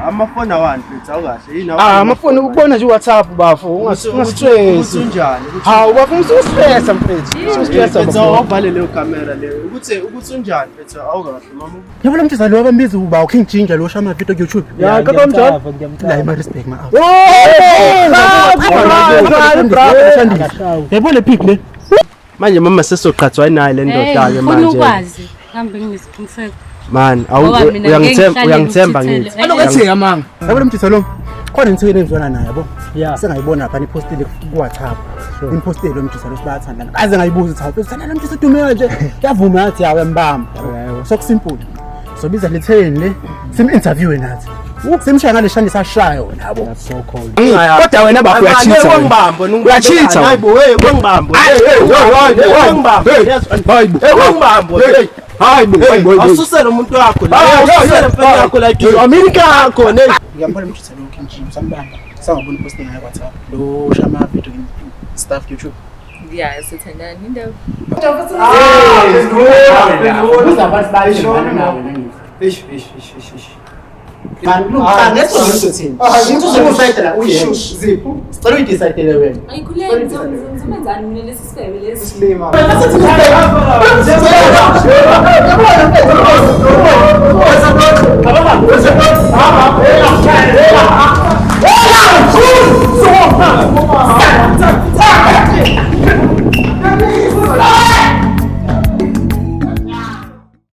Amafoni awani mfethu awukahle yini? Ah, amafoni ukubona nje uWhatsApp bafo, ungastress. Ukuthi unjani? Hawu bafo, usustressa mfethu. Usustressa Mfethu bafo. awuvale leyo kamera leyo. Ukuthi unjani mfethu awukahle mama. Yabo lo mthiza lo abambiza uba uKing Ginger lo shama video ku YouTube. Ya, kanjani? La ima respect ma. Oh! Yabo le pic le. Manje mama sesoqhathwa naye le ndoda ke Ufuna manje. ukwazi hambe nginesiqiniseko. Man, Ngoba mina ngeke uyangithemba ngihlale uyangithemba ngikuthithele. ngithi. Alokathi amanga. Yabo lo mthiza lo. Khona ngithike engizwana naye yabo. Yeah. Sengayibona lapha nipostile ku WhatsApp. Nipostile lo mthiza lo sibayathandana. Kaze ngayibuza ukuthi hawu uthandana lo mthiza udume kanje. Yavuma yathi yawe yambamba. So simple. Sobiza letheni le sim interview nathi. Simshaya ngale shandi sashayo yabo. That's so cold. Kodwa wena bafo uyachitha. Wangibamba, Uyachitha. Hayibo, hey, wangibamba. Wangibamba. Hayibo. Hey, wangibamba. Hey. Hayibo, hayibo. Awususele umuntu wakho la. Hayi, hayi, Awususele hayi. mfana wakho la. America yakho ne. Ngiyambona mthiza lo King Ginger sambamba. Sangabona ipost ngayo WhatsApp. Lo shama video stuff YouTube. Yeah, sithandana indaba. Kuza abantu bayishona nawe nangithi. Eish, eish, eish, eish, eish. Sicela uyidecide wena. Ayikhuleki ngizomenzani mina lesi sifebe lesi.